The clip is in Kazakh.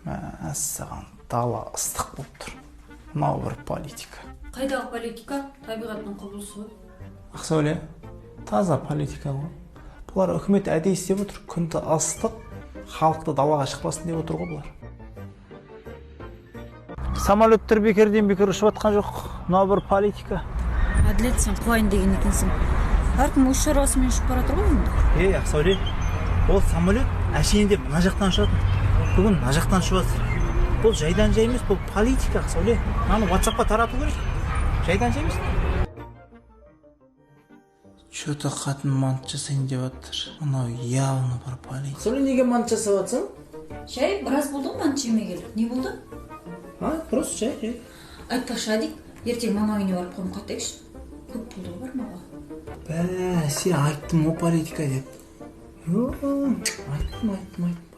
Мәссаған, дала ыстық болып тұр. Мынау бір политика. Қайдағы политика? Табиғаттың құбылысы ғой. Ақсәуле, таза политика ғой. Бұлар үкімет әдейі істеп отыр. Күнді ыстық, халықты далаға шықпасын деп отыр ғой бұлар. Самолеттер бекерден бекер ұшып жатқан жоқ. Мынау бір политика. Әділет, сен құлайын деген екенсің. Әркім өз шаруасымен ұшып бара жатыр ғой енді. Ей, Ақсәуле, ол самолет әшейінде мына жақтан ұшатын. Бүгін мына жақтан ұшып жатыр. Бұл жайдан жай емес, бұл политика, Ақсәуле. Мынаны WhatsAppқа тарату керек. Жайдан жай емес. Че-то қатын мант жасайын деп жатыр. Мынау явно бір политика. Ақсәуле, неге мант жасап жатсың? Жай, біраз болды ғой мант жемегелі. Не болды? А, просто жай, жай. Айтпақшы, Адик, ертең мама үйіне барып қонып қайтайықшы. Көп болды ғой бармауға. Бәсе, айттым ғой политика деп. Айттым, айттым, айттым.